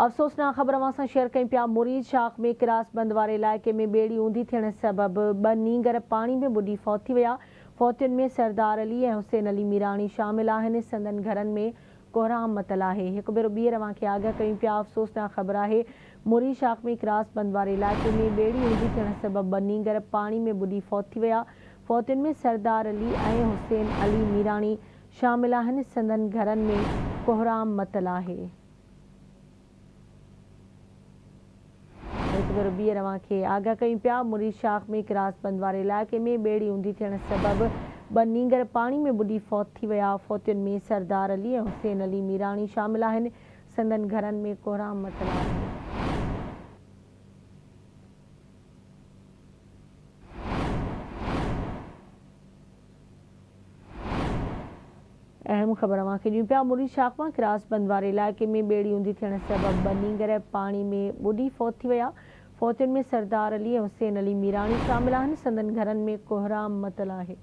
افسوسناڪ خبر اوهان سان شيئر ڪيون پيا، مريد شاخ ۾ ڪراس بند واري علائقي ۾ ٻيڙي اونڌي ٿيڻ سبب ٻه نينگر پاڻي ۾ ٻڏي فوت ٿي ويا، فوتين ۾ سردار علي ۽ حسين علي ميراڻي شامل آهن، سندن گهرن ۾ ڪهرام متل آهي. هڪ ڀيرو ٻيهر اوهان کي آگاهه ڪيون پيا، افسوسناڪ خبر آهي، مريد شاخ ۾ ڪراس بند واري علائقي ۾ ٻيڙي اونڌي ٿيڻ سبب ٻه نينگر پاڻي ۾ ٻڏي فوت ٿي ويا، فوتين ۾ سردار علي ۽ حسين علي ميراڻي شامل آهن، سندن گهرن ۾ ڪهرام متل آهي. هڪ ڀيرو ٻيهر اوهان کي آگاهه ڪيون پيا، مريد شاخ ۾ ڪراس بند واري علائقي ۾ ٻيڙي اونڌي ٿيڻ سبب ٻه نينگر پاڻي ۾ ٻڏي فوت ٿي ويا، فوتين ۾ سردار علي ۽ حسين علي ميراڻي شامل آهن، سندن گهرن ۾ ڪهرام متل آهي. اهم خبر اوهان کي ڏيون پيا، مريد شاخ مان ڪراس بند واري علائقي ۾ ٻيڙي اونڌي ٿيڻ سبب ٻه نينگر پاڻي ۾ ٻڏي فوت ٿي ويا، فوتين ۾ سردار علي ۽ حسين علي ميراڻي شامل آهن، سندن گهرن ۾ ڪهرام متل آهي.